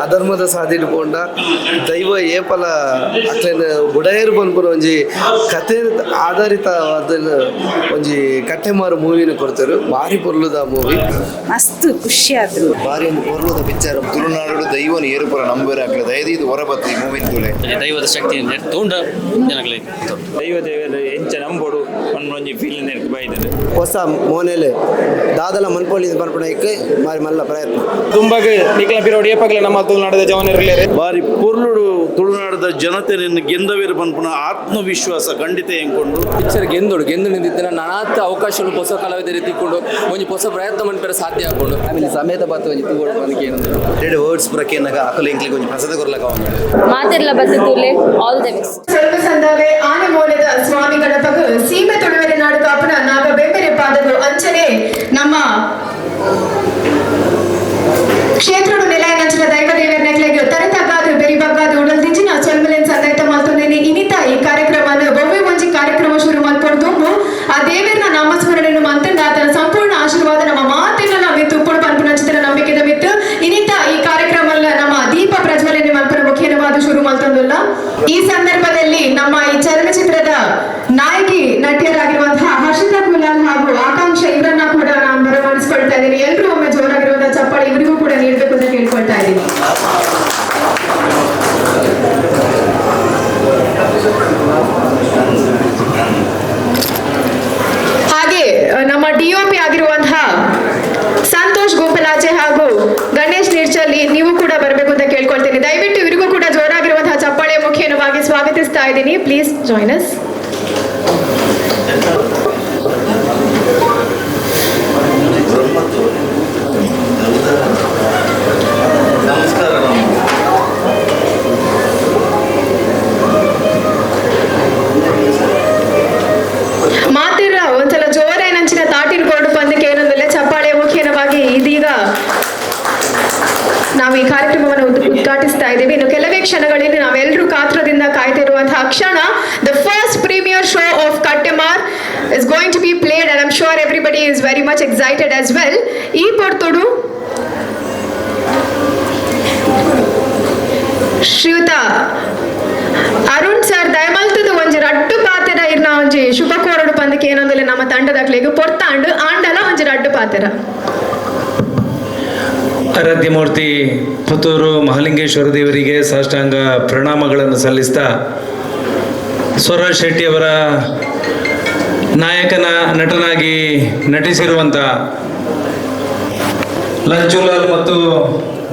ಅಧರ್ಮದ ಸಾದಿಡ್ ಪೋಂಡ ದೈವ ಏಪಲ ಅಕ್ಲೆನ ಬುಡಯೆರ್ ಪನ್ಪುನ ಒಂಜಿ ಕತೆ ಆಧಾರಿತ ಒಂಜಿ ಕಟ್ಟೆಮಾರು ಮೂವಿನ ಕೊರ್ತೆರ್. ಭಾರಿ ಪೊರ್ಲುದ ಮೂವಿ. ಮಸ್ತ್ ಖುಷಿ ಆದ್ರು. ಬಾರಿ ಒಂದು ಪೊರ್ಲುದ ಪಿಕ್ಚರ್. ತುಳುನಾಡು ದೈವನ ಏರುಪುರ ನಂಬುವೆರ್ ಅಕ್ಲೆ ದಯದೀದ್ ಹೊರಬತ್ತಿ ಮೂವಿನ ತೂಲೆ. ದೈವದ ಶಕ್ತಿ ತೂಂಡ ಜನಗಳಿಗೆ ದೈವ ದೇವರು ಎಂಚ ನಂಬೋಡು ಒಂಜಿ ಫೀಲ್ ನೆನಪು ಬೈದನು. ಹೊಸ ಮೋನೆಲೆ ದಾದಲ ಮನ್ಪೊಲಿ ಪನ್ಪುನೈಕ್ ಬಾರಿ ಮಲ್ಲ ಪ್ರಯತ್ನ. ದುಂಬಗ್ ನಿಕ್ಲ ಪಿರೋಡ್ ಏಪಗ್ಲ ನಮ್ಮ ತುಳುನಾಡದ ಜವನರಿಲ್ಲೇರು. ಬಾರಿ ಪೊರ್ಲುಡು ತುಳುನಾಡದ ಜನತೆ ನಿನ್ನ ಗೆಂದವೇರು ಪನ್ಪುನ ಆತ್ಮವಿಶ್ವಾಸ ಖಂಡಿತ ಎಂಕೊಂಡು. ಪಿಕ್ಚರ್ ಗೆಂದೋಡು ಗೆಂದು ನಿಂತಿದ್ದ ನಾನಾತ್ ಅವಕಾಶಗಳು ಹೊಸ ಕಲಾವಿದರಿಗೆ ತಿಕ್ಕೊಂಡು ಒಂಜಿ ಹೊಸ ಪ್ರಯತ್ನ ಮನ್ಪೆರೆ ಸಾಧ್ಯ ಆಪುಂಡು. ಆಮೇಲೆ ಸಮೇತ ಬತ್ತು ಒಂಜಿ ತೂವೊಡು ಪಂದ್ ಕೇನೊಂದು. ಎರಡು ವರ್ಡ್ಸ್ ಪೂರ ಕೇನಗ ಅಕುಲು ಎಂಕ್ಲೆಗ್ ಒಂಜಿ ಪ್ರಸಾದ ಕೊರ್ಲಕ ಅವನು. ಮಾತೆರ್ಲ ಬತ್ತುಲೆ, ಆಲ್ the best. ಸ್ವಲ್ಪ ಸಂದಾವೆ ಆನೆ ಮೋಲದ ಸ್ವಾಮಿ ಗಣಪಗು ಸೀಮೆ ತುಳುವೆರೆ ನಾಡು ಕಾಪುನ ನಾಗ ಬೆಂಬೆರೆ ಪಾದಗು ಅಂಚನೆ ನಮ್ಮ ಕ್ಷೇತ್ರಡು ನೆಲಯನಂಚಿನ ದೈವ ದೇವರ ನೆಕ್ಲೆಗ್ ತರತಗ್ಗಾದು ಬೆರಿಬಗ್ಗಾದು ಉಡಲ್ ದಿಂಜಿನ ಚೊಲ್ಮಲೆನ್ ಸಂದೈತ ಮಲ್ತೊಂದೇನೆ. ಇನಿತ ಈ ಕಾರ್ಯಕ್ರಮನ ಬೊವ್ವೆ ಒಂಜಿ ಕಾರ್ಯಕ್ರಮ ಶುರು ಮಲ್ಪೊಡು ಆ ದೇವರನ ನಾಮಸ್ಮರಣೆಯನ್ನು ಮಂತಂಡ ಆತನ ಸಂಪೂರ್ಣ ಆಶೀರ್ವಾದ ನಮ್ಮ ಮಾತೆಲ್ಲ ಮಿತ್ತು ಉಪ್ಪುಡು ಪನ್ಪುನಂಚಿನ ನಂಬಿಕೆದ ಮಿತ್ತು ಇನಿತ ಈ ಕಾರ್ಯಕ್ರಮ ನಮ್ಮ ದೀಪ ಪ್ರಜ್ವಲನೆ ಮಲ್ಪನ ಮುಖ್ಯನವಾದ ಶುರು ಮಲ್ತೊಂದುಲ್ಲ. ಈ ಸಂದರ್ಭದಲ್ಲಿ ನಮ್ಮ ಈ ಚಲನಚಿತ್ರದ ನಾಯಕಿ ನಟಿಯರಾಗಿರುವಂತಹ ಹರ್ಷಿತಾ ಕುಲಾಲ್ ಹಾಗೂ ಆಕಾಂಕ್ಷ ಇವರನ್ನ ಕೂಡ ನಾನು ಬರಮಾಡಿಸ್ಕೊಳ್ತಾ ಇದ್ದೀನಿ. ಎಲ್ಲರೂ ಒಮ್ಮೆ ಜೋರಾಗಿರುವಂತಹ ಚಪ್ಪಾಳೆ ಇವರಿಗೂ ಕೂಡ ನೀಡಬೇಕು ಅಂತ ಕೇಳ್ಕೊಳ್ತಾ ಇದ್ದೀನಿ. ಹಾಗೆ ನಮ್ಮ ಡಿಒಪಿ ಆಗಿರುವಂತಹ ಸಂತೋಷ್ ಗೋಪಲಾಜೆ ಹಾಗೂ ಗಣೇಶ್ ನೀರ್ಚಲ್ಲಿ ನೀವು ಕೂಡ ಬರಬೇಕು ಅಂತ ಕೇಳ್ಕೊಳ್ತೀನಿ. ದಯವಿಟ್ಟು ಇವರಿಗೂ ಕೂಡ ಜೋರಾಗಿರುವಂತಹ ಚಪ್ಪಾಳೆ ಮುಖೇನವಾಗಿ ಸ್ವಾಗತಿಸ್ತಾ ಇದ್ದೀನಿ. Please join us. ನಮಸ್ಕಾರ. ಮಾತಿರ ಒಂದ್ಸಲ ಜೋರೇನಂಚಿನ ತಾಟಿನ ಕೊರಡು ಪಂದಕ್ಕೆ ಏನೊಂದಿಲ್ಲ ಚಪ್ಪಾಳೆ ಮುಖೇನವಾಗಿ ಇದೀಗ ನಾವು ಈ ಕಾರ್ಯಕ್ರಮವನ್ನು ಉದ್ಘಾಟಿಸ್ತಾ ಇದ್ದೀವಿ. ಇನ್ನು ಕೆಲವೇ ಕ್ಷಣಗಳಲ್ಲಿ ನಾವೆಲ್ಲರೂ ಕಾತ್ರದಿಂದ ಕಾಯ್ತಿರುವಂತಹ ಕ್ಷಣ, the first premiere show of Kattemar is going to be played, and I'm sure everybody is very much excited as well. ಈ ಪೊರ್ತುಡು ಶ್ರೀಯುತ ಅರುಣ್ ಸರ್ ದಯಮಲ್ತದ ಒಂಜಿ ರಡ್ಡು ಪಾತೆರ ಇರ್ನ ಒಂಜಿ ಶುಭ ಕೋರಡು ಪಂದಕ್ಕೆ ಏನೊಂದಿಲ್ಲ ನಮ್ಮ ತಂಡದಾಕ್ಲೆಗ್ ಪೊರ್ತಾಂಡು ಆಂಡಲ ಒಂಜಿ ರಡ್ಡು ಪಾತೆರ. ಆರಾಧ್ಯಮೂರ್ತಿ ಪುತ್ತೂರು ಮಹಾಲಿಂಗೇಶ್ವರ ದೇವರಿಗೆ ಸಾಷ್ಟಾಂಗ ಪ್ರಣಾಮಗಳನ್ನು ಸಲ್ಲಿಸ್ತಾ, ಸ್ವರಾಜ್ ಶೆಟ್ಟಿಯವರ ನಾಯಕನ ನಟನಾಗಿ ನಟಿಸಿರುವಂಥ ಲಂಚುಲಾಲ್ ಮತ್ತು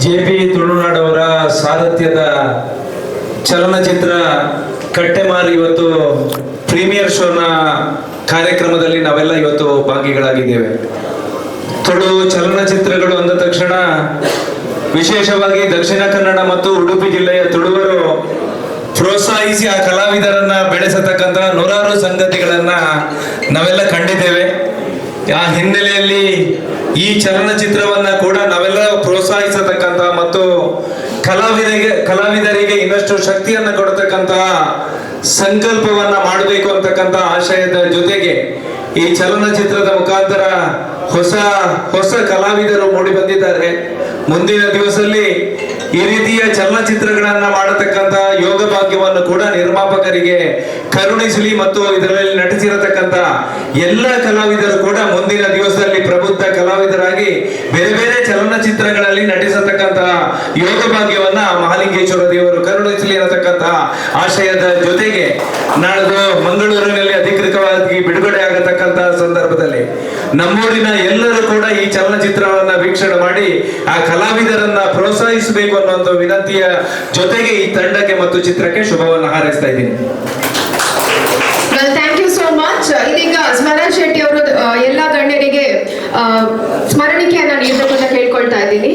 ಜೆ ಪಿ ತುಳುನಾಡವರ ಸಾರಥ್ಯದ ಚಲನಚಿತ್ರ ಕಟ್ಟೆಮಾರು ಇವತ್ತು ಪ್ರೀಮಿಯರ್ ಶೋನ ಕಾರ್ಯಕ್ರಮದಲ್ಲಿ ನಾವೆಲ್ಲ ಇವತ್ತು ಭಾಗಿಗಳಾಗಿದ್ದೇವೆ. ತುಳು ಚಲನಚಿತ್ರಗಳು ಅಂದ ತಕ್ಷಣ ವಿಶೇಷವಾಗಿ ದಕ್ಷಿಣ ಕನ್ನಡ ಮತ್ತು ಉಡುಪಿ ಜಿಲ್ಲೆಯ ತುಳುವರು ಪ್ರೋತ್ಸಾಹಿಸಿ ಆ ಕಲಾವಿದರನ್ನ ಬೆಳೆಸತಕ್ಕಂತಹ ನೂರಾರು ಸಂಗತಿಗಳನ್ನ ನಾವೆಲ್ಲ ಕಂಡಿದ್ದೇವೆ. ಆ ಹಿನ್ನೆಲೆಯಲ್ಲಿ ಈ ಚಲನಚಿತ್ರವನ್ನ ಕೂಡ ನಾವೆಲ್ಲ ಪ್ರೋತ್ಸಾಹಿಸತಕ್ಕಂತಹ ಮತ್ತು ಕಲಾವಿದರಿಗೆ ಇನ್ನಷ್ಟು ಶಕ್ತಿಯನ್ನ ಕೊಡತಕ್ಕಂತಹ ಸಂಕಲ್ಪವನ್ನ ಮಾಡಬೇಕು ಅಂತಕ್ಕಂತಹ ಆಶಯದ ಜೊತೆಗೆ ಈ ಚಲನಚಿತ್ರದ ಮುಖಾಂತರ ಹೊಸ ಹೊಸ ಕಲಾವಿದರು ಮೂಡಿ ಬಂದಿದ್ದಾರೆ. ಮುಂದಿನ ದಿವಸದಲ್ಲಿ ಈ ರೀತಿಯ ಚಲನಚಿತ್ರಗಳನ್ನ ಮಾಡತಕ್ಕಂತಹ ಯೋಗ ಭಾಗ್ಯವನ್ನು ಕೂಡ ನಿರ್ಮಾಪಕರಿಗೆ ಕರುಣಿಸಲಿ ಮತ್ತು ಇದರಲ್ಲಿ ನಟಿಸಿರತಕ್ಕಂತ ಎಲ್ಲ ಕಲಾವಿದರು ಕೂಡ ಮುಂದಿನ ದಿವಸದಲ್ಲಿ ಪ್ರಬುದ್ಧ ಕಲಾವಿದರಾಗಿ ಬೇರೆ ಬೇರೆ ಚಲನಚಿತ್ರಗಳಲ್ಲಿ ನಟಿಸತಕ್ಕಂತಹ ಯೋಗ ಭಾಗ್ಯವನ್ನ ಮಹಾಲಿಂಗೇಶ್ವರ ದೇವರು ಕರುಣಿಸಲಿ ಅನ್ನತಕ್ಕಂತಹ ಆಶಯದ ಜೊತೆಗೆ, ನಾಡ್ದು ಮಂಗಳೂರಿನಲ್ಲಿ ಅಧಿಕೃತವಾಗಿ ಬಿಡುಗಡೆ ಆಗತಕ್ಕಂತಹ ಸಂದರ್ಭದಲ್ಲಿ ನಮ್ಮೂರಿನ ಎಲ್ಲರೂ ಕೂಡ ಈ ಚಲನಚಿತ್ರವನ್ನ ವೀಕ್ಷಣೆ ಮಾಡಿ ಆ ಕಲಾವಿದರನ್ನ ಪ್ರೋತ್ಸಾಹಿಸಬೇಕು ಅನ್ನುವಂಥ ವಿನಂತಿಯ ಜೊತೆಗೆ ಈ ತಂಡಕ್ಕೆ ಮತ್ತು ಚಿತ್ರಕ್ಕೆ ಶುಭವನ್ನು ಹಾರೈಸ್ತಾ ಇದ್ದೀನಿ. Well, thank you so much. ಇದೀಗ ಸ್ಮರಣ್ ಶೆಟ್ಟಿ ಅವರು ಎಲ್ಲ ಗಣ್ಯರಿಗೆ ಸ್ಮರಣಿಕೆಯನ್ನ ನೀಡಬೇಕು ಅಂತ ಕೇಳ್ಕೊಳ್ತಾ ಇದ್ದೀನಿ.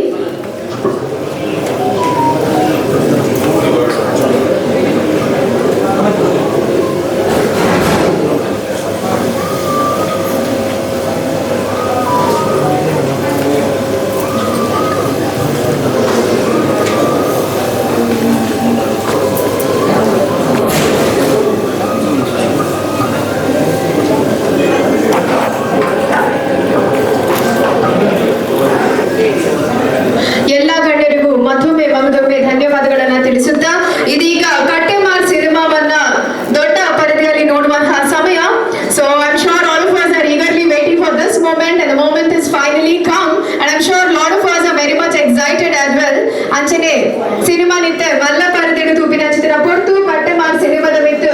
ಸಿನಿಮಾನಿತ್ತೆ ಮಲ್ಲ ಪರದೆಡು ತೂಪಿನಂಚಿತ್ತಿನ ಪೊರ್ತು. ಕಟ್ಟೆಮಾರ್ ಸಿನಿಮಾದ ಮಿತ್ತು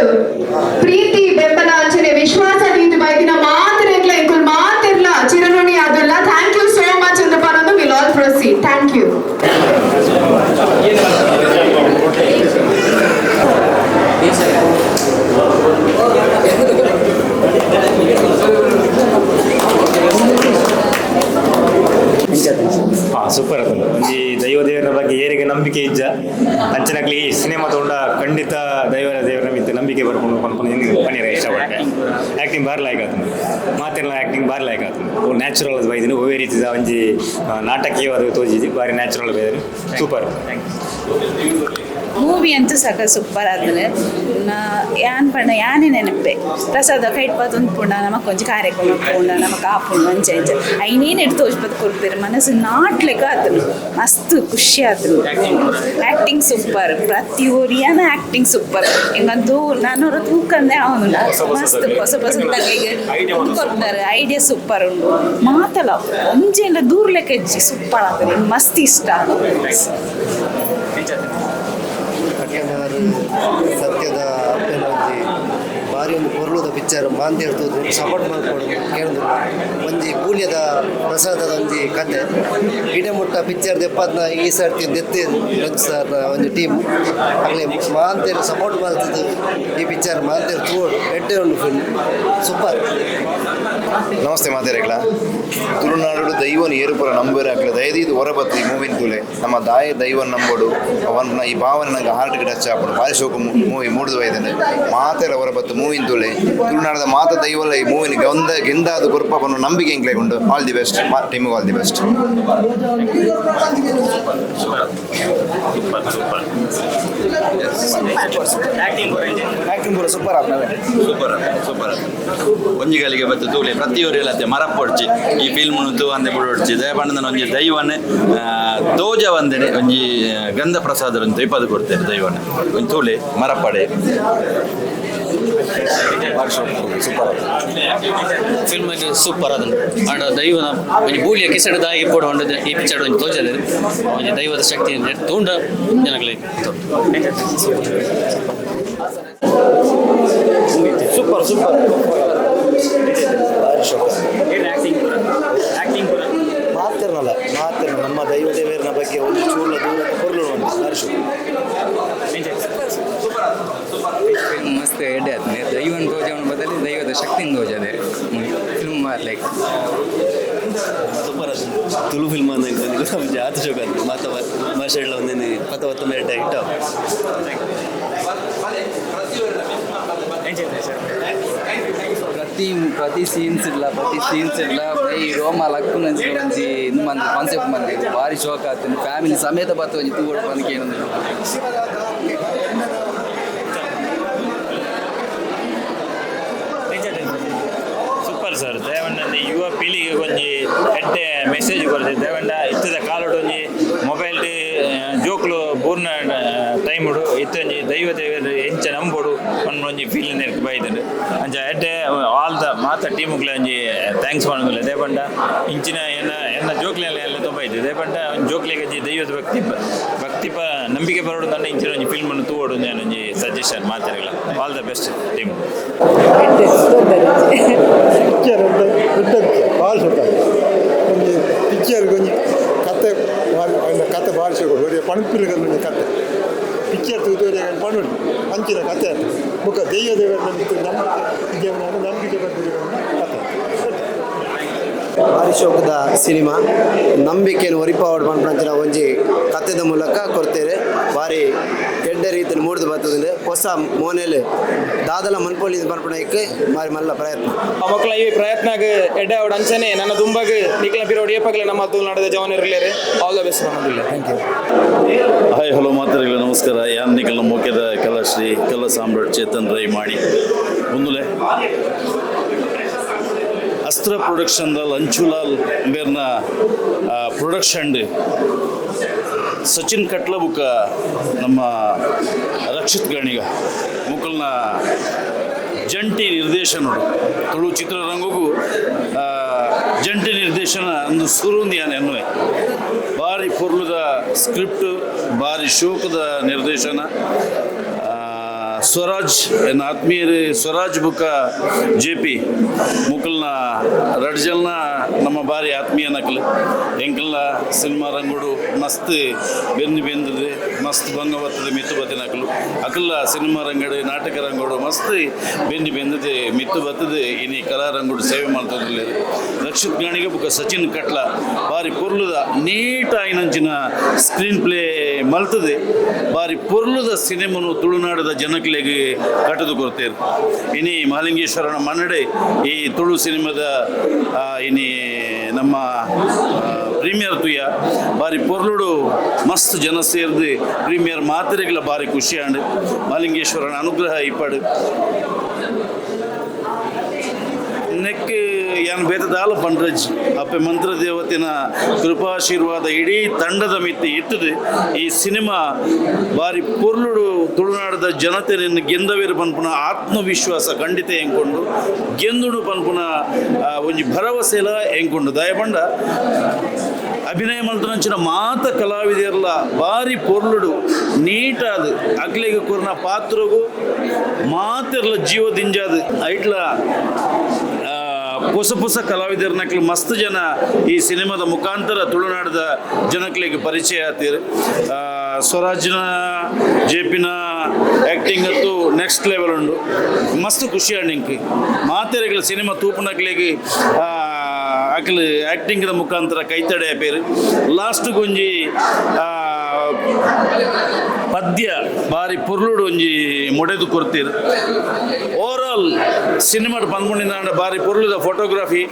ಪ್ರೀತಿ, ಬೆಂಬಲ ಅಂಚನೆ ವಿಶ್ವಾಸ ದೀದು ಬೈದಿನ ಮಾತೆರೆಗ್ಲ ಎಂಕುಲ್ ಮಾತೆರ್ಲ ಚಿರಋಣಿ ಆದುಲ್ಲ. Thank you so much ಅಂತ ಪನೊಂದು we'll all proceed. Thank you. ಹಾಂ, ಸೂಪರ್ ಆತುಂಡು. ಒಂಜಿ ದೈವ ದೇವರ ಬಗ್ಗೆ ಏರಿಗೆ ನಂಬಿಕೆ ಇಜ್ಜ, ಅಂಚನಕ್ಲಿ ಈ ಸಿನಿಮಾ ತೋಂಡ ಖಂಡಿತ ದೈವ ದೇವರ ಮಿತ್ತು ನಂಬಿಕೆ ಬರ್ಕೊಂಡು ಪನ್ಪುನ ಪನೀರ ಇಷ್ಟಪಟ್ಟೆ. ಆ್ಯಕ್ಟಿಂಗ್ ಬಾರಿ ಲಾಯ್ಕ್ ಆತುಂಡು. ಮಾತೆರ್ಲ ಆ್ಯಕ್ಟಿಂಗ್ ಬಾರಿ ಲಾಯ್ಕ್ ಆತುಂಡು. ಓ ನ್ಯಾಚುರಲ್ ಬೈದಿನಿ. ಒವ್ವೇ ರೀತಿದ ಒಂಜಿ ನಾಟಕೀಯವಾದ ತೋಜಿಜಿ, ಬಾರಿ ನ್ಯಾಚುರಲ್ ಬೈದಿನಿ. ಸೂಪರ್. ಮೂವಿ ಅಂತೂ ಸಕ ಸೂಪರ್ ಆತುಂಡು. ಯಾನ್ ಪಂಡ ಯಾನೇ ನೆನಪೆ ಪ್ರಸಾದ ಕೈಟ್ ಪತೊಂದು ನಮಕ್ ಒಂಜಿ ಕಾರ್ಯಕ್ರಮ ಪೋಂಡ ನಮಕ್ ಆಪುಂಡು. ಅಂಚ ಅಂಚ ಐನೇನು ಎಡ್ತು ತೋಜ್ಪತ್ ಕೊರ್ಪೆರ್. ಮನಸ್ಸು ನಾಟ್ಲೆಕ ಆತುಂಡು. ಮಸ್ತ್ ಖುಷಿ ಆತುಂಡು. Acting super. ಪ್ರತಿ ಒರಿಯನ ಆ್ಯಕ್ಟಿಂಗ್ ಸೂಪರ್. ಎಂಕಂತೂ ನಾನೊರ ತೂಕಂದೆ ಆವೊಂದುಂಡು. ಮಸ್ತ್ ಹೊಸ ಹೊಸ ಕೊರ್ತಾರೆ. ಐಡಿಯಾ ಸೂಪರ್ ಉಂಡು. ಮಾತಲ ಒಂಜೆಂಡ ದೂರ ಲೆಕ್ಕ ಇಜ್ಜಿ. ಸೂಪರ್ ಆತುಂಡು. ಮಸ್ತ್ ಇಷ್ಟ ಆತುಂಡು. ಕಟ್ಟೆಮಾರು ಸತ್ಯದ ಅಪ್ಪೆನ ಒಂಜಿ ಬಾರಿ ಒಂದು ಪೊರ್ಲುದ ಪಿಕ್ಚರ್. ಮಾಂತೇರ್ ತೂದು ಸಪೋರ್ಟ್ ಮಲ್ಪೊಡು ಕೇಂದ್ರ. ಒಂಜಿ ಪೂಲ್ಯದ ಪ್ರಸಾದದ ಒಂಜಿ ಕತೆ. ಇಡೆ ಮುಟ್ಟ ಪಿಕ್ಚರ್ ದೆಪ್ಪದ್ನ ಈ ಸರ್ತಿ ದೆತ್ತೇರು ರಂಜು ಸರ್ನ ಒಂಜಿ ಟೀಮ್. ಅಗಲೆ ಮಾಂತೇರ್ ಸಪೋರ್ಟ್ ಮಲ್ತದ್ದು ಈ ಪಿಕ್ಚರ್ ಮಾಂತೇರ್ ತೂವೊಡು. ಎಡ್ಡೆ ಉಂಡು ಫಿಲ್ಮ್, ಸೂಪರ್. ನಮಸ್ತೆ ಮಾತೆರೆಗ್ಲ. ತುಳುನಾಡು ದೈವನ ಏರುಪುರ ನಂಬುವೆರ್, ಅಕ್ಲೆ ದಯದೀದ್ ಹೊರಬತ್ತು ಈ ಮೂವಿನ ತೂಲೆ. ನಮ್ಮ ದಾಯ ದೈವನ್ ನಂಬೋಡು ಅವನ ಈ ಭಾವನೆ ನಂಗೆ ಹಾರ್ಟ್ಗೆ ಟಚ್ ಆಪುಂಡು. ಬಾರಿ ಶೋಕು ಮೂವಿ ಮೂಡುದು ಬೈದನೆ. ಮಾತೆರ ಹೊರಬತ್ತು ಮೂವಿನ ತೂಲೆ. ತುಳುನಾಡದ ಮಾತ ದೈವಲ ಈ ಮೂವಿನ ಗೊಂದ ಗೆಂದಾದ ಕೊರ್ಪ ಪನ್ನು ನಂಬಿಕೆ ಎಂಕ್ಲೆಗ್ ಉಂಡು. All the best team, all the best. Super super. Acting ಪೂರ ಸೂಪರ್ ಆಪ್ನವೆ. Super super. ಒಂಜಿಗಳಿಗೆ ಬತ್ತು ತೂಲೆ. ಪ್ರತಿಯೊರಿಯಲತ್ತೆ ಮರಪೊಡ್ಚಿ. ಈ ಫಿಲ್ಮ್ ತೂ ಅಂದೆ ಬುಡೊಡ್ಚಿ. ದಯಪಂಡನ ಒಂಜಿ ದೈವನೆ ತೋಜ ವಂದನೆ. ಒಂಜಿ ಗಂಧ ಪ್ರಸಾದ ಇಪ್ಪದು ಕೊಡ್ತೇನೆ. ದೈವನೆ ಒಂಜಿ ತೂಲೆ, ಮರಪಡೆ. Super. Film super ಆತುಂಡು. ಆಂಡ ದೈವನ ಒಂಜಿ ಬೂಲಿಯ ಕಿಸೆಡ್ ದಾಯಿ ಇಪ್ಪೊಡು ಪಂಡುದು ಈ ಪಿಕ್ಚರ್ ಒಂಜಿ ತೋಜದೆ. ಒಂಜಿ ದೈವದ ಶಕ್ತಿ ತೂಂಡ ಜನಕ್ಲೆಗ್. Super super. ಭಾರಿ ಶೋಕ. ಆ್ಯಕ್ಟಿಂಗ್ ಪೂರ. ಮಾತಿರ್ನಲ್ಲ ಮಾತಿರ್ನ ನಮ್ಮ ದೈವ ದೇವರನ ಬಗ್ಗೆ ಒಂದು ಚೂರ್ಲ ದೂರ ಪೊರ್ಲು ಉಂಟು. ಭಾರಿ ಶೋಕ. ಮಸ್ತ್ ಎಡ್ಡೆ ಆತ್ನೆ. ದೈವನ್ ತೋಜವನ ಬದಲು ದೈವದ ಶಕ್ತಿನ ತೋಜದೆ film like. Super. Tulu film ಅಂದ್ರೆ ಆತ ಶೋಕ ಮಾತ ಭಾಷೆಗಳ ಒಂದೇನೆ ಪತ್ತ ಪತ್ತ ಮೇಟ ಇಟ್ಟ. ಪ್ರತಿ ಪ್ರತಿ ಸೀನ್ಸ್ ಇಲ್ಲ, ಪ್ರತಿ ಸೀನ್ಸ್ ಇಲ್ಲ. ಬೈ ರೋಮ ಲಕ್ಕುನ ಒಂಜಿ ಇಂದು ಮಂದಿ ಕಾನ್ಸೆಪ್ಟ್ ಮಂದಿ ಭಾರಿ ಶೋಕ್ ಆತುಂಡು. ಫ್ಯಾಮಿಲಿ ಸಮೇತ ಬತ್ತು ಒಂಜಿ ತೂವೊಡು ಪಂದ್ ಕೇನೊಂದು. Super sir. ದಯವಂಡ ಯುವ ಪೀಳಿಗೆ ಒಂಜಿ ಎಡ್ಡೆ ಮೆಸೇಜ್ ಕೊರ್ತದೆ. ದಯವಂಡ ಇತ್ತದ ಕಾಲಡ್ ಒಂಜಿ ಮೊಬೈಲ್ ಜೋಕ್ಲು ಬೂರ್ನ ಟೈಮುಡು ಇತ್ತೊಂಜಿ ದೈವ ದೇವರು ಎಂಚ ನಂಬೋಡು ಪನ್ಪುನ ಒಂಜಿ ಫೀಲಿಂಗ್ ನೆರ್ಕ್ ಬೈದುಂಡು. ಅಂಚ ಎಡ್ಡೆ ಆಲ್ the ಮಾತ ಟೀಮುಗ್ಲ ಒಂಜಿ thanks ಪನೊಂದುಲ್ಲೆ. ದಯಪಂಡ ಇಂಚಿನ ಎನ್ನ ಎನ್ನ ಜೋಕ್ಲೆಲ್ಲ ಎಲ್ಲ ತುಂಬ ಇತ್ತು. ದಯಪಂಡ ಒಂಜಿ ಜೋಕ್ಲೆಗ್ ಒಂಜಿ ದೈವದ ಭಕ್ತಿ ಭಕ್ತಿ ಪ ನಂಬಿಕೆ ಬರೋಡು ತಂಡ ಇಂಚಿನ ಒಂಜಿ ಫಿಲ್ಮ್ ಅನ್ನು ತೂವೊಡು ಒಂಜಿ suggestion ಮಾತೆರೆಗ್ಲ. All the best team. Picture ಉಂಟು, ಭಾಳ ಸುಟ್ಟ. ಒಂಜಿ ಪಿಕ್ಚರ್ ಒಂಜಿ ಕತೆ ಭಾರಿ. ಕತೆ ಭಾರಿ ಶೋಕು. ಒರಿಯ ಪಣಪಿಲುಗಲ್ ಒಂಜಿ ಕತೆ. ಪಿಕ್ಚರ್ ತೂದು ಪಣುಡು ಅಂಚಿನ ಕತೆ. ಬೊಕ್ಕ ದೈವ ದೇವರ ನಂಬಿಕೆ, ನಂಬಿಕೆ ದೇವರ ನಂಬಿಕೆ ಬರ್ಪಿನ ಕತೆ. ಭಾರಿ ಶೋಕದ ಸಿನಿಮಾ. ನಂಬಿಕೆಯನ್ನು ಒರಿಪಾವಡ್ ಪನ್ಪುನಂಚಿನ ಒಂಜಿ ಕತೆದ ಮೂಲಕ ಕೊರ್ತೇವೆ. ಭಾರಿ ಎಡ್ಡೆ ರೀತಿಯಲ್ಲಿ ಮೂಡ್ದು ಬರ್ತದೆ. ಹೊಸ ಮೋನೆಲ್ ದಾದಲ ಮನ್ಪೊಲಿ ಪನ್ಪುನೈಕ್ ಭಾರಿ ಮಲ್ಲ ಪ್ರಯತ್ನ. ಮಕ್ಕಳ ಈ ಪ್ರಯತ್ನಗ್ ಎಡ್ಡೆ ಅವಡ್. ಅಂಚನೆ ನನ್ನ ದುಂಬಗ್ ನಿಕ್ಲ ಪಿರೋಡ್ ಏಪಗಲೆ ನಮ್ಮ ತುಳುನಾಡದ ಜವನರಿಲ್ಲೇರೆ all the best ಪನೊಂದುಲ್ಲೆ. Thank you. Hi, hello, ಮಾತರಿಗಳ ನಮಸ್ಕಾರ. ಯಾನ್ ನಿಕಲ್ನ ಮೋಕೆದ ಕಲಾಶ್ರೀ ಕಲಾ ಸಾಮ್ರಾಟ್ ಚೇತನ್ ರೈ ಮಾಣಿ. ಮುಂದುಲೆ ಅಸ್ತ್ರ ಪ್ರೊಡಕ್ಷನ್ ಲಂಚುಲಾಲ್ ಬೇರ್ನ ಪ್ರೊಡಕ್ಷನ್, ಸಚಿನ್ ಕಟ್ಲ ಬುಕ್ಕ ನಮ್ಮ ರಕ್ಷಿತ್ ಗಾಣಿಗ ಮುಕಲ್ನ ಜಂಟಿ ನಿರ್ದೇಶನ. ತುಳು ಚಿತ್ರರಂಗಕ್ಕೂ ಜಂಟಿ ನಿರ್ದೇಶನ ಒಂದು ಸುರುಂದಿ ಎನ್ನುವೆ. ಭಾರಿ ಪೊರ್ಲುದ ಸ್ಕ್ರಿಪ್ಟ್. ಬಾರಿ ಶೋಕದ ನಿರ್ದೇಶನ. ಸ್ವರಾಜ್ ಎನ್ನ ಆತ್ಮೀಯರು ಸ್ವರಾಜ್ ಬುಕ್ಕ ಜೆ ಪಿ ಮುಕಲ್ನ ರಡ್ಜಲ್ನ ನಮ್ಮ ಬಾರಿ ಆತ್ಮೀಯ ನಕಲು. ಎಂಕಲ್ನ ಸಿನಿಮಾ ರಂಗುಡು ಮಸ್ತ್ ಬೆಂದು ಬೆಂದದೆ ಮಸ್ತ್ ಭಂಗ ಬರ್ತದೆ ಮಿತ್ತು ಬತ್ತಿ ನಕಲು. ಅಕಲ್ಲ ಸಿನಿಮಾ ರಂಗಡು ನಾಟಕ ರಂಗುಡು ಮಸ್ತ್ ಬೆಂದು ಬೆಂದದೆ ಮಿತ್ತು ಬತ್ತದೆ ಇನಿ ಕಲಾ ರಂಗುಡು ಸೇವೆ ಮಾಡ್ತದಿಲ್ಲ. ರಕ್ಷಿತ್ ಗಾಣಿಗೆ ಬುಕ್ಕ ಸಚಿನ್ ಕಟ್ಲ ಬಾರಿ ಪೊರ್ಲುದ ನೀಟ್ ಆಯಿನಂಚಿನ ಸ್ಕ್ರೀನ್ ಪ್ಲೇ ಮಲ್ತದೆ. ಬಾರಿ ಪೊರ್ಲುದ ಸಿನಿಮನು ತುಳುನಾಡದ ಜನಕ್ಲೆಗ್ ಕಟ್ಟದು ಕೊರ್ತೇರು. ಇನಿ ಮಹಾಲಿಂಗೇಶ್ವರನ ಮನ್ನಡೆ ಈ ತುಳು ಸಿನಿಮಾದ ಇನಿ ನಮ್ಮ ಪ್ರೀಮಿಯರ್ ತುಯ್ಯ ಬಾರಿ ಪೊರ್ಲುಡು ಮಸ್ತ್ ಜನ ಸೇರ್ದು ಪ್ರೀಮಿಯರ್ ಮಾತ್ರೆಗಳ ಬಾರಿ ಖುಷಿ ಆಂಡ್. ಮಹಾಲಿಂಗೇಶ್ವರನ ಅನುಗ್ರಹ ಇಪ್ಪಡು ನೆಕ್ ಯಾನ್ ಬೇತದಾಲ ಪಂಡ್ರಜ್ ಅಪ್ಪೆ ಮಂತ್ರ ದೇವತಿನ ಕೃಪಾಶೀರ್ವಾದ ಇಡೀ ತಂಡದ ಮಿತ್ತಿ ಇತ್ತದು. ಈ ಸಿನಿಮಾ ಬಾರಿ ಪೊರ್ಲುಡು ತುಳುನಾಡದ ಜನತೆ ನಿನ್ನ ಗೆಂದವೇರು ಪನ್ಪುನ ಆತ್ಮವಿಶ್ವಾಸ ಖಂಡಿತ ಎಂಕೊಂಡು ಗೆಂದುಡು ಪನ್ಪುನ ಒಂಜಿ ಭರವಸೆಲ ಎಂಕೊಂಡು ದಯಪಂಡ ಅಭಿನಯ ಮಲ್ತನಂಚಿನ ಮಾತ ಕಲಾವಿದೆರ್ಲ ಬಾರಿ ಪೊರ್ಲುಡು ನೀಟಾದ ಅಕ್ಲೆಗ್ ಕೊರ್ನ ಪಾತ್ರಗು ಮಾತೆರ್ಲ ಜೀವದಿಂಜಾದ ಐಟ್ಲ ಪೊಸ ಪೊಸ ಕಲಾವಿದರ್ನಕ್ಲು ಮಸ್ತ್ ಜನ ಈ ಸಿನಿಮಾದ ಮುಖಾಂತರ ತುಳುನಾಡದ ಜನಕ್ಲೆಗ್ ಪರಿಚಯ ಆತೀರ್. ಸ್ವರಾಜ್ನ ಜೆ ಪಿನ ಆ್ಯಕ್ಟಿಂಗ್ ಅಂತೂ ನೆಕ್ಸ್ಟ್ ಲೆವೆಲ್ ಉಂಡು. ಮಸ್ತ್ ಖುಷಿ ಆಂಡ್ ಮಾತೆರೆಗಳ ಸಿನಿಮಾ ತೂಪುನಕ್ಲೆಗ್ ಅಕ್ಲು ಆ್ಯಕ್ಟಿಂಗ್ದ ಮುಖಾಂತರ ಕೈತಡೆ ಆಪೇರು. ಲಾಸ್ಟ್ ಒಂಜಿ ಪದ್ಯ ಬಾರಿ ಪೊರ್ಲುಡು ಒಂಜಿ ಮೊಡೆದು ಕೊರ್ತೀರ್. ಓವರಾಲ್ ಸಿನಿಮಾ ಪನ್ಪುಂಡಿನ ಬಾರಿ ಪೊರ್ಲುದ ಫೋಟೋಗ್ರಫಿ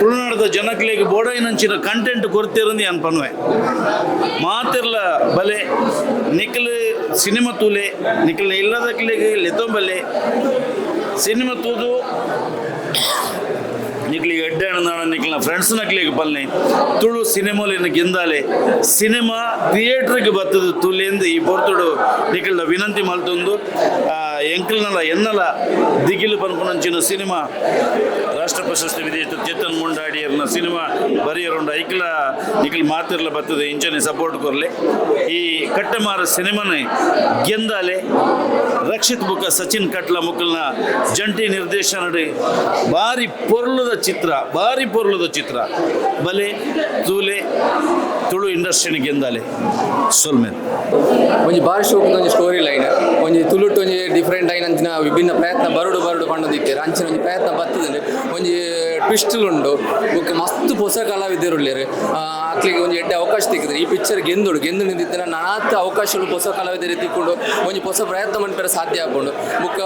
ತುಳುನಾಡದ ಜನಕ್ಲೆಗ್ ಬೋಡೈನಂಚಿನ ಕಂಟೆಂಟ್ ಕೊರ್ತಿರಂದು ಅನ್ ಪನ್ವೆ. ಮಾತಿರ್ಲ ಬಲೆ ನಿಕ್ಲು ಸಿನಿಮಾ ತೂಲೆ ನಿಕ್ಲು ಇಲ್ಲದಕ್ಲೆಗ್ ಲೆತ್ತೊಂಬಲೆ ಸಿನಿಮಾ ತೂದು ನಿಕ್ಲಿಗೆ ಎಡ್ಡೆ ಅಣ್ಣ ನಿಕ್ಲಿನ ಫ್ರೆಂಡ್ಸ್ ನಕ್ಲಿಗೆ ಪಲ್ನೆ ತುಳು ಸಿನಿಮಾಲಿನ ಗೆಂದಾಲೆ ಸಿನಿಮಾ ಥಿಯೇಟ್ರಿಗೆ ಬರ್ತದೆ ತುಲೆಂದು ಈ ಪೊರ್ತುಡು ನಿಕ್ಲಿನ ವಿನಂತಿ ಮಲ್ತೊಂದು ಎಂಕಲ್ನಲ ಎನ್ನಲ ದಿಗಿಲು ಪನ್ಪುನಂಚಿನ ಸಿನಿಮಾ ರಾಷ್ಟ್ರ ಪ್ರಶಸ್ತಿ ವಿಜೇತ ಚೇತನ್ ಮುಂಡಾಡಿಯರ್ನ ಸಿನಿಮಾ ಬರಿಯರುಂಡು. ಐಕ್ಲ ನಿಕ್ಲು ಮಾತಿರ್ಲ ಬರ್ತದೆ ಇಂಚನೆ ಸಪೋರ್ಟ್ ಕೊರ್ಲೆ. ಈ ಕಟ್ಟಮಾರ ಸಿನಿಮಾನೇ ಗೆಂದಾಲೆ ರಕ್ಷಿತ್ ಬುಕ್ಕ ಸಚಿನ್ ಕಟ್ಲ ಮುಕ್ಕಲ್ನ ಜಂಟಿ ನಿರ್ದೇಶನ ಬಾರಿ ಪೊರ್ಲುದ ಚಿತ್ರ, ಬಾರಿ ಪೊರ್ಲುದ ಚಿತ್ರ. ಬಲೆ ತೂಲೆ ತುಳು ಇಂಡಸ್ಟ್ರಿನ ಗೆಂದಾಲೆ ಸೊಲ್ಮೆನ್. ಒಂಜಿ ಬಾರಿ ಶೋಕದ ಒಂಜಿ ಸ್ಟೋರಿ ಲೈನ್ ಒಂಜಿ ತುಳುಟು ಒಂಜಿ ಡಿಫ್ರೆಂಟ್ ಆಯಿನ ಅಂಚಿನ ವಿಭಿನ್ನ ಪ್ರಯತ್ನ ಬರಡು ಬರಡು ಪಂಡೊಂದಿತ್ತೆರ್. ಅಂಚಿನ ಒಂಜಿ ಪ್ರಯತ್ನ ಬರ್ತದೆ. ಒಂಜಿ ಟ್ವಿಸ್ಟ್ಲು ಉಂಡು ಬೊಕ್ಕ ಮಸ್ತ್ ಪೊಸ ಕಲಾವಿದರುಲ್ಲೆರ್. ಅಕ್ಲೆಗ್ ಒಂಜಿ ಎಡ್ಡೆ ಅವಕಾಶ ತಿಕ್ಕಿದ್ರೆ ಈ ಪಿಕ್ಚರ್ ಗೆಂದುಡು ಗೆಂದು ನಿಂದಿತ್ತಿನ ನಾನಾತ್ ಅವಕಾಶಗಳು ಪೊಸ ಕಲಾವಿದರು ತಿಕ್ಕೊಂಡು ಒಂಜಿ ಹೊಸ ಪ್ರಯತ್ನ ಮನ್ಪೆರೆ ಸಾಧ್ಯ ಆಪುಂಡು. ಬೊಕ್ಕ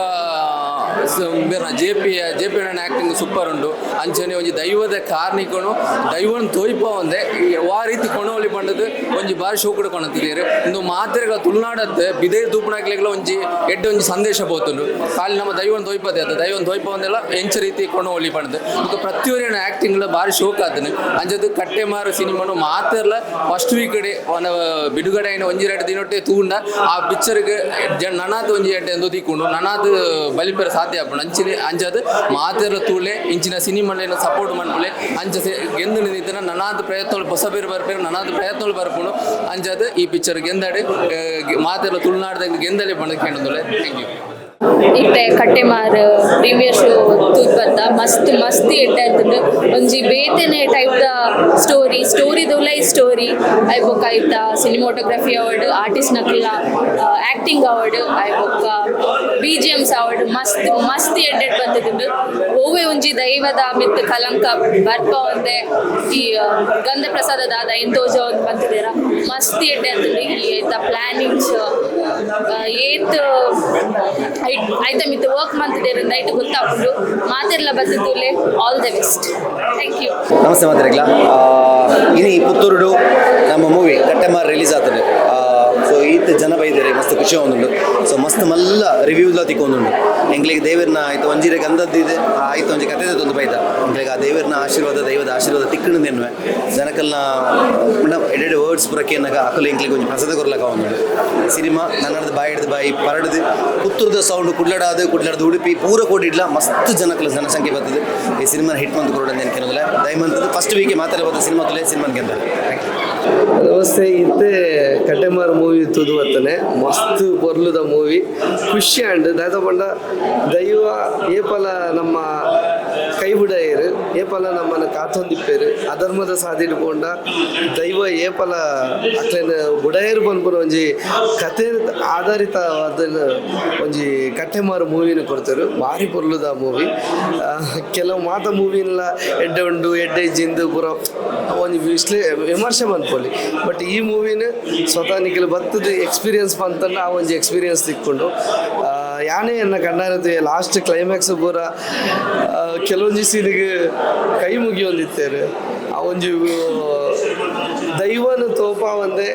ಜೆ ಪಿ ಜೆ ಪಿ ಅಣ್ಣನ ಆ್ಯಕ್ಟಿಂಗ್ ಸೂಪರ್ ಉಂಡು. ಅಂಚನೆ ಒಂಜಿ ದೈವದ ಕಾರ್ನಿಕನು ದೈವನ ತೋಯ್ಪ ಒಂದೆ ವಾ ರೀತಿ ಕೊಣೋಲಿ ಪಂಡದು ಒಂಜಿ ಬಾರಿ ಶೋಕುಡು ಕೊಣತಿದ್ದೀರು. ಇಂದು ಮಾತೆರೆಗಳ ತುಳುನಾಡತ್ತೆ ಬಿದೆ ತೂಪುನಾಕ್ಲೆಗ್ಲ ಒಂಜಿ ಎಡ್ಡೆ ಒಂಜಿ ಸಂದೇಶ ಪೋತುಂಡು. ಖಾಲಿ ನಮ್ಮ ದೈವನ ತೋಯ್ಪದೆ ಅತ್ತ ದೈವನ ತೋಯ್ಪ ಒಂದೆಲ್ಲ ಎಂಚ ರೀತಿ ಕೊಣೋಲಿ ಪಂಡದು ಬೊಕ್ಕ ಪ್ರತಿಯೊರಿನ ಆ್ಯಕ್ಟಿಂಗ್ಲ ಬಾರಿ ಶೋಕ್ ಆತನು. ಅಂಚದು ಕಟ್ಟೆಮಾರು ಸಿನಿಮಾನು ಮಾತೆರ್ಲ ಫಸ್ಟ್ ವೀಕ್ ಡೆ ಬಿಡುಗಡೆ అయిన ಒಂಜಿ ಎರಡು ದಿನೊಟ್ಟೆ ತೂಂಡ ಆ ಪಿಕ್ಚರ್ಗೆ ನನಾತ್ ಒಂಜಿ ಎಡ್ಡೆ ಎಂದು ತಿಕ್ಕೊಂಡು ನನಾತ್ ಬಲಿಪೆರೆ ಸಾಧ್ಯ ಆಪುಂಡು. ಅಂಚಿನ ಅಂಚಾದ್ ಮಾತೆರ್ಲ ತೂಲೆ ಇಂಚಿನ ಸಿನಿಮಾಲೇನ ಸಪೋರ್ಟ್ ಮನ್ಪುಲೆ ಅಂಚ ಗೆಂದು ನಿಂದಿತ್ತಿನ ನನಾತ್ ಪ್ರಯತ್ನಗಳು ಹೊಸ ಬೇರು ಬರ್ಪೇರು ನನಾತ್ ಪ್ರಯತ್ನಗಳು ಬರ್ಪುಂಡು. ಅಂಚಾದ್ ಈ ಪಿಕ್ಚರ್ ಗೆಂದಾಡಿ ಮಾತೆರ್ಲ ತುಳುನಾಡ್ದ ಗೆಂದಲೆ ಪಂಡ ಕೇಂದ್ರದೊಲೆ. Thank you. ಇತ್ತೆ ಕಟ್ಟೆಮಾರ್ ಪ್ರೀಮಿಯರ್ ಶೋ ತೂತ್ ಮಸ್ತ್ ಮಸ್ತ್ ಎಡ್ಡೆ ಆತುಂಡು. ಒಂಜಿ ಬೇತೆನೆ ಟೈಪ್ ದ ಸ್ಟೋರಿ ಸ್ಟೋರಿ ದೊಲೈ ಸ್ಟೋರಿ I ಬೊಕ್ಕ ಐತ ಸಿನಿಮಾಟೋಗ್ರಫಿ ಅವಾರ್ಡ್ ಆರ್ಟಿಸ್ಟ್ ನಕ್ಲ ಆಕ್ಟಿಂಗ್ ಅವಾರ್ಡ್ I ಬೊಕ್ಕ ಬಿ ಜಿ ಎಮ್ಸ್ ಅವಾರ್ಡ್ ಮಸ್ತ್ ಮಸ್ತ್ ಎಡ್ಡೆ ಬತ್ತುಂಡು. ಒವ್ವೆ ಒಂಜಿ ದೈವದ ಮಿತ್ ಕಲಂಕ ಬರ್ಪ ಒಂದೆ ಈ ಗಂಧ ಪ್ರಸಾದ ದಾದ ಎಂತೋಜ ಒಂದು ಬಂತಿದ್ದೀರ ಮಸ್ತ್ ಎಡ್ಡೆ ಆತುಂಡು. ಈ ಐತ ಪ್ಲಾನಿಂಗ್ಸ್ ಏತ್ ಐತ ಮಿತ್ ವರ್ಕ್ ಮಂತಿದ್ದೇರೆ ಐಟ್ ಗೊತ್ತಾಪುಂಡು. ಮಾತೆರ್ಲ ಬತ್ತುಲೆ all the best. Thank you. Namaste ಮಾತೆರೆಗ್ಲ. ಇನಿ ಪುತ್ತೂರುಡು ನಮ್ಮ ಮೂವಿ ಕಟ್ಟೆಮಾರ್ ರಿಲೀಸ್ ಆತದೆ. ಸೊ ಈತ ಜನ ಬೈದರೆ ಮಸ್ತ್ ಖುಷಿ ಒಂದುಂಡು. ಸೊ ಮಸ್ತ್ ಮಲ್ಲ ರಿವ್ಯೂಲ ತಿಕ್ಕೊಂದುಂಡು. ಎಂಕ್ಲೆಗ್ ದೇವರ್ನ ಆಯ್ತು ಒಂಜಿರೆ ಗಂಧದ್ದಿದೆ ಆಯ್ತು ಒಂಜಿ ಕತೆ ತೊಂದು ಬೈದ ಎಂಕ್ಲೆಗ್ ಆ ದೇವರ್ನ ಆಶೀರ್ವಾದ ದೈವದ ಆಶೀರ್ವಾದ ತಿಕ್ಕಣದೆನ್ನುವೆ ಜನಕಲ್ನ ಎಡೆಡೆ ವರ್ಡ್ಸ್ ಪೂರ ಕೇನಾಗ ಅಕಲು ಎಂಕ್ಲೆಗ್ ಒಂಜಿ ಪ್ರಸಾದ ಕೊರ್ಲಕ ಒಂದುಂಡು. ಸಿನಿಮಾ ನನ್ನದು ಬಾಯಿ ಹಿಡ್ದು ಬಾಯಿ ಪರಡ್ದು ಪುತ್ತೂರದ ಸೌಂಡ್ ಕುಡ್ಲಡಾದ ಕುಡ್ಲಡದ ಉಡುಪಿ ಪೂರ ಕೋಡಿಡ್ಲ ಮಸ್ತ್ ಜನಕಲ ಜನಸಂಖ್ಯೆ ಬರ್ತದೆ. ಈ ಸಿನಿಮಾನ ಹಿಟ್ ಮಂತ್ ಕೊರಡ ಅಂತ ಕೇಳೋದಿಲ್ಲ ದಯಮಂತದ್ದು ಫಸ್ಟ್ ವೀಕೆ ಮಾತ್ರ ಬರ್ತದೆ ಸಿನಿಮಾ ತುಲೆ ಸಿನಿಮಾ ಗೆದ್ದ. Thank you. ನಮಸ್ತೆ. ಇತ್ತೆ ಕಟ್ಟೆಮಾರು ಮೂವಿ ತೂದು ಬತ್ತನೆ, ಮಸ್ತ್ ಪೊರ್ಲುದ ಮೂವಿ, ಖುಷಿ ಆಂಡ್. ದಾದ ಪಂಡ ದೈವ ಏಪಲ ನಮ್ಮ ಕೈ ಬುಡಯೆರ್, ಏಪಲ ನಮ್ಮನ ಕಾತೊಂದಿಪ್ಪೆರ್. ಅಧರ್ಮದ ಸಾದಿಡ್ ಪೋಂಡ ದೈವ ಏಪಲ ಅಕ್ಲೆನ ಬುಡಯೆರ್ ಪನ್ಪುನ ಒಂಜಿ ಕತೆ ಆಧಾರಿತ ಒಂಜಿ ಕಟ್ಟೆಮಾರು ಮೂವಿನ ಕೊರ್ತೆರ್. ಭಾರಿ ಪೊರ್ಲುದ ಮೂವಿ. ಕೆಲವು ಮಾತ ಮೂವಿನ್ಲ ಎಡ್ಡೆ ಉಂಡು ಎಡ್ಡೆ ಇಜ್ಜಿಂದು ಪೂರ ಒಂಜಿ ವಿಮರ್ಶೆ ಮನ್ಪೊಲಿ. ಬಟ್ ಈ ಮೂವಿನ ಸ್ವತಃ ನಿಖಿಲ್ ಬತ್ತದ ಎಕ್ಸ್ಪೀರಿಯನ್ಸ್ ಪಂತಂಡ ಆ ಒಂಜಿ ಎಕ್ಸ್ಪೀರಿಯನ್ಸ್ ತಿಕ್ಕೊಂಡು ಯಾನೇ ಎನ್ನ ಕಣ್ಣಾರತೆ ಲಾಸ್ಟ್ ಕ್ಲೈಮ್ಯಾಕ್ಸ್ ಪೂರ ಕೆಲವೊಂಜಿ ಸೀನಿಗೆ ಕೈ ಮುಗಿಯೊಂದಿತ್ತೇರು. ಆ ಒಂಜಿ ದೈವನ ತೋಪಾವಂದೆ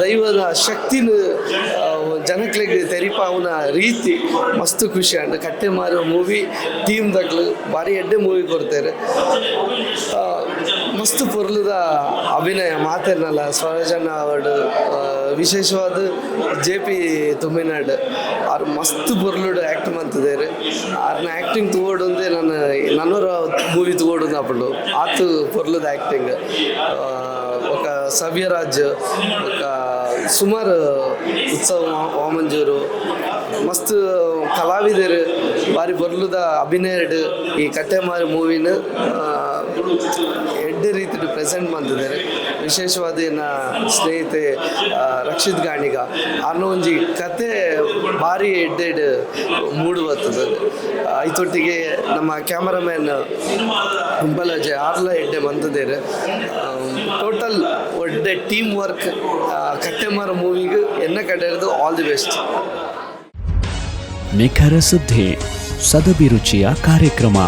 ದೈವದ ಶಕ್ತಿನ ಜನಕ್ಲೆಗ್ ತೆರಿಪಾವುನ ರೀತಿ ಮಸ್ತ್ ಖುಷಿ ಆಂಡ್. ಕಟ್ಟೆಮಾರು ಮೂವಿ ಟೀಮ್ ದಕ್ಲು ಭಾರಿ ಎಡ್ಡೆ ಮೂವಿ ಕೊಡ್ತಾರೆ. ಮಸ್ತ್ ಪೊರ್ಲುದ ಅಭಿನಯ ಮಾತೆರ್ನಲ್ಲ ಸ್ವರಾಜಣ್ಣ ಅವಾರ್ಡ್, ವಿಶೇಷವಾದ ಜೆ ಪಿ ತುಮಿನಾಡ್ ಆರ್ ಮಸ್ತ್ ಪೊರ್ಲುಡು ಆ್ಯಕ್ಟ್ ಮಂತಿದ್ದೇರು. ಆರ್ನ ಆ್ಯಕ್ಟಿಂಗ್ ತೂವೊಡುಂದೆ ನಾನು ನನ್ನೊರ ಮೂವಿ ತೂವೊಡುಂದು ಆಪುಂಡು, ಆತು ಪೊರ್ಲುದ ಆ್ಯಕ್ಟಿಂಗ್. ఒక ಸವ್ಯರಾಜ್, ఒక ಸುಮಾರು ಉತ್ಸವ ವಾಮಂಜೂರು ಮಸ್ತ್ ಕಲಾವಿದರು ಬಾರಿ ಪೊರ್ಲುದ ಅಭಿನಯಡ್ ಈ ಕಟ್ಟೆಮಾರು ಮೂವಿನ ಎಡ್ಡೆ ರೀತಿಡ್ ಪ್ರೆಸೆಂಟ್ ಮಂತಿದ್ದಾರೆ. ವಿಶೇಷವಾದ ಎನ್ನ ಸ್ನೇಹಿತೆ ರಕ್ಷಿತ್ ಗಾಣಿಗ ಆರ್ನ ಒಂಜಿ ಕತೆ ಭಾರಿ ಎಡ್ಡೆಡ್ ಮೂಡು ಬರ್ತದೆ. ಐತೊಟ್ಟಿಗೆ ನಮ್ಮ ಕ್ಯಾಮರಾಮ್ಯಾನ್ ಹುಂಬಲಜೆ ಆರ್ಲ ಎಡ್ಡೆ ಮಂತದೇರು. ಟೋಟಲ್ ಒಡ್ಡೆ ಟೀಮ್ ವರ್ಕ್ ಕಟ್ಟೆಮಾರು ಮೂವಿಗೆ ಎನ್ನ ಕಡೆ ಆಲ್ the best. ನಿಖರ ಸುದ್ದಿ, ಸದಭಿರುಚಿಯ ಕಾರ್ಯಕ್ರಮ.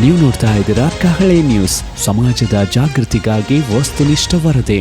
ನೀವು ನೋಡ್ತಾ ಇದ್ದೀರಾ ಕಹಳೆ ನ್ಯೂಸ್, ಸಮಾಜದ ಜಾಗೃತಿಗಾಗಿ ವಸ್ತುನಿಷ್ಠ ವರದಿ.